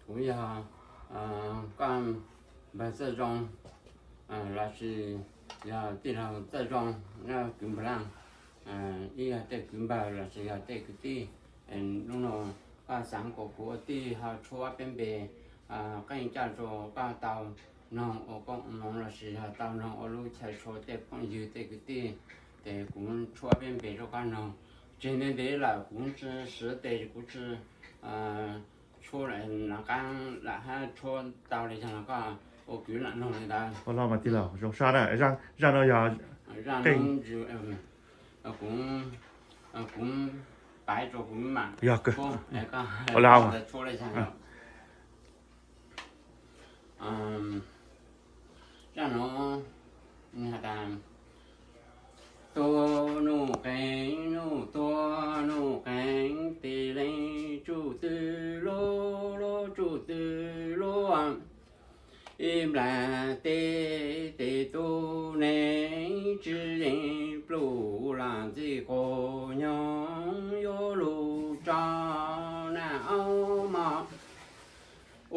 Kuv yog koj npawg Txawj Zoo, lossis yog tij laug Txawj Zoo, kwv npawg Laj, ib yog tej kwv npawg lossis yog tej kwv tij. Hnub no koj xav kom kuv ua tij ho tshuab peb npe qeej coj rau koj tau noog ua koob hmoov lossis yog tau noog ua lub chaw tshuab tej phooj ywg tej kwv tij, ces kuv tshuab peb npe rau koj noog. Tseg ntev ntev lawm kuv tsis siv tes kuv tsis tshuab, nov qab lam hab tshuab tau li cas los koj ua kwv lam noog li ntawd. Ua los mas tij laug zoo sab na, zaj no yog, zaj no kuv, kuv paiv rau kuv mam, yog, tshuab li cas. Zaj no has tas, tuag nuj qees nuj tuag nuj qees tes leej tsuj twg lub lub tsuj twg lub, ib nplas teb tes tub neeg tsis yeej pluj los ntxim qus nyoog yuav lug tso naj aub mov.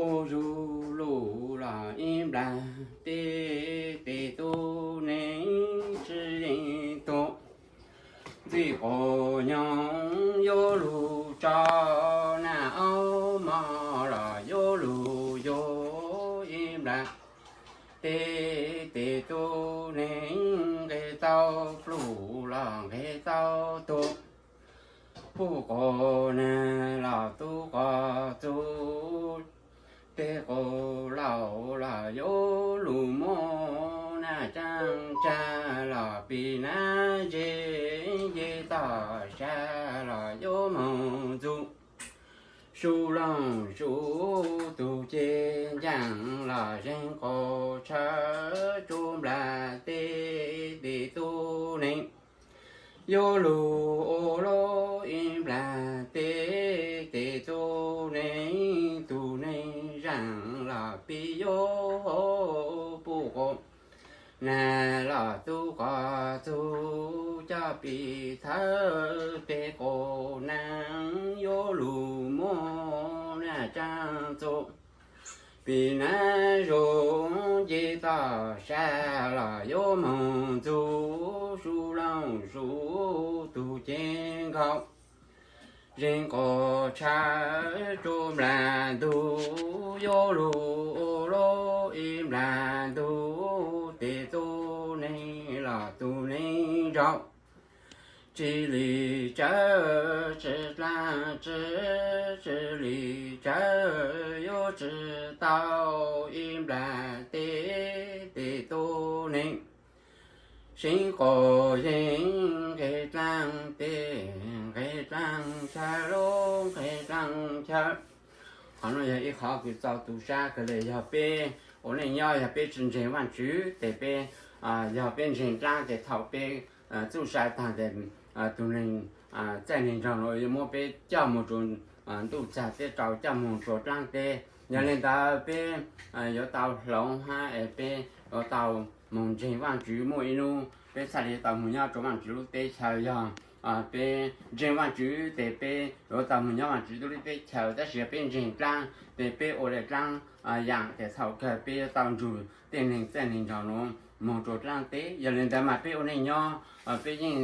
Ua zug lug los ib nplas teb tes tub neeg tsis yeej tuag, ntxim qus nyoog yuav lug tso naj aub mov los yuav lug yug ib nplas teb tes tub neeg nqe tau pluj los nqe tau tuag, puj quas nag los tub quas txug, teb quas laus los yuav lug muab naj tsaab tsag los pis nab ze, nce toj sab los yuav moog ntxug, su loog su tug ceg ncaaj los zeeg quas tshawv tsuj nplas teb tes tub neeg, yuav lug ua lub ib nplas teb tes tub neeg, tug neeg zaaj los pib yuav puj quas nag los tub quas txug, coj pis thawv teb quas nag yuav lug muab naj tsaab txug, pis nab zoo nce toj sab los yuav moog ntxug, su loog su tug ceg nkaus, zeeg quas tshawv tsuj nplas ntug, yuav lug ua lub ib nplas ntug teb tub neeg los tub neeg zaum, tsi li tsawv tsi dlaab tsi, tsi li tsawv yuav tsi tau ib nplas teb tes tub neeg, zeeg quas yeej nqeg dlaab teb nqeg dlaab chaw lub nqeg dlaab chaw, Qhov no yog ib qhov kws txaus tu sab kawg le, yog peb ua neej nyob yog peb tsi ntseeg Vaajtswv tes peb, yog peb ntseeg dlaab tes thaum peb txuj sa taag tes tug neeg txaij neeg nraug nuav yuav muab peb coj moog rua ntuj txag teb rau, coj moog rua dlaab teb. Yog le ntawd peb yuav tau hloov hab es peb yuav tau moog ntseeg Vaajtswv. Muaj ib nub peb txhaj le tau moog nyob rua Vaajtswv lub teb chaws. Yog peb ntseeg Vaajtswv tes peb yuav tau moog nyob Vaajtswv lub teb chaws, tab sis yog peb ntseeg dlaab tes peb ua le dlaab yaam tes thaum kawg peb yuav tau nrug tej neeg txaij neeg nraug nuav moog rua dlaab teb. Yog le ntawd mas peb ua neej nyob peb yeej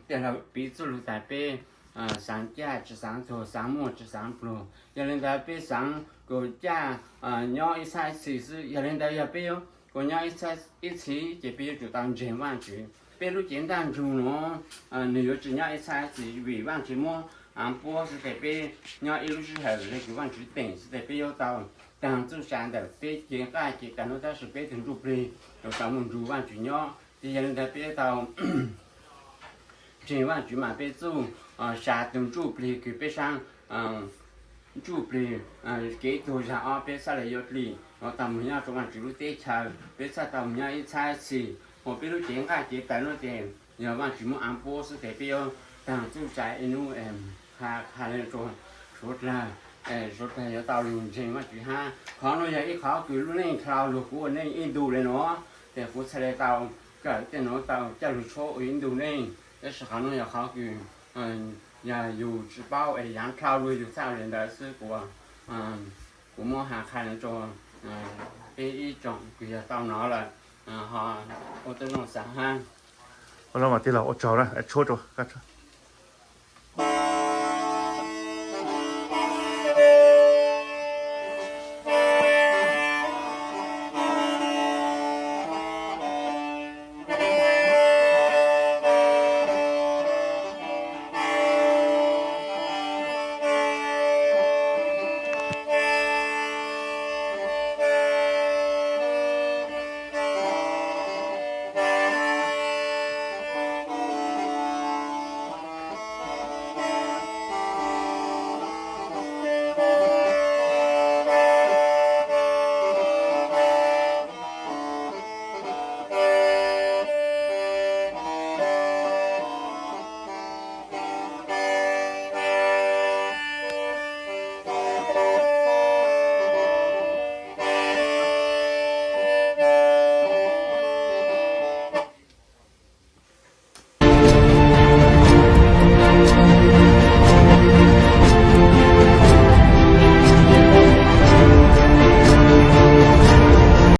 tij laug piv txuj lug tas peb xaav caj tsi xaav tuag, xaav muaj tsi xaav pluag. Yog le ntawd peb xaav kuas caj nyob ib txhab ib txhis xwb. Yog le ntawd yog peb yuav kuas nyob ib txhab ib txhis ces peb yuav tsum tau ntseeg Vaajtswv. Peb lub cev ntaj ntsug nuav nwg yuav tsi nyob ib txhab ib txhis vim Vaajtswv muab av puab xwb tes peb nyob ib lub sij hawm le kws Vaajtswv teem xwb tes peb yuav tau taag txuj sa ntawm peb cev nqaj cev tais nuav tab sis peb tug ntsuj plig yuav tau moog nrug Vaajtswv nyob. Ces yog le ntawd peb yuav tau ntseeg Vaajtswv mas peb txuj sa tug ntsuj plig kws peb saab ntsuj plig kev tuag zag ob peb txhaj le yuav dlim, yuav tau moog nyob rua Vaajtswv lub teb chaws, peb txhaj tau moog nyob ib txhab ib txhis. Hos peb lub cev nqaj cev tais nuav tes yog Vaajtswv muab av puab xwb tes peb yuav taag txuj sa ib nub ha ha le rua suav dlawg, suav dlawg yuav tau lug ntseeg Vaajtswv hab. Qhov nuav yog ib qhov kws lub neej dlhau lug kuv ua neej ib ntu le nuav, tes kuv txhaj le tau kawm tej nuav tau coj lug tshuab ua ib ntu neej. Tab sis qhov nuav yog qhov kws yog yug tsi paub es yaav dlhau lug yug txhaj le ntawd xwb. Kuv, kuv muab has qha le rua peb ib tsoom kws yog tau nov lawm ho ua tau zoo xaav hab. Ua le mas tij laug ua tsaug na, tshuab rua koj.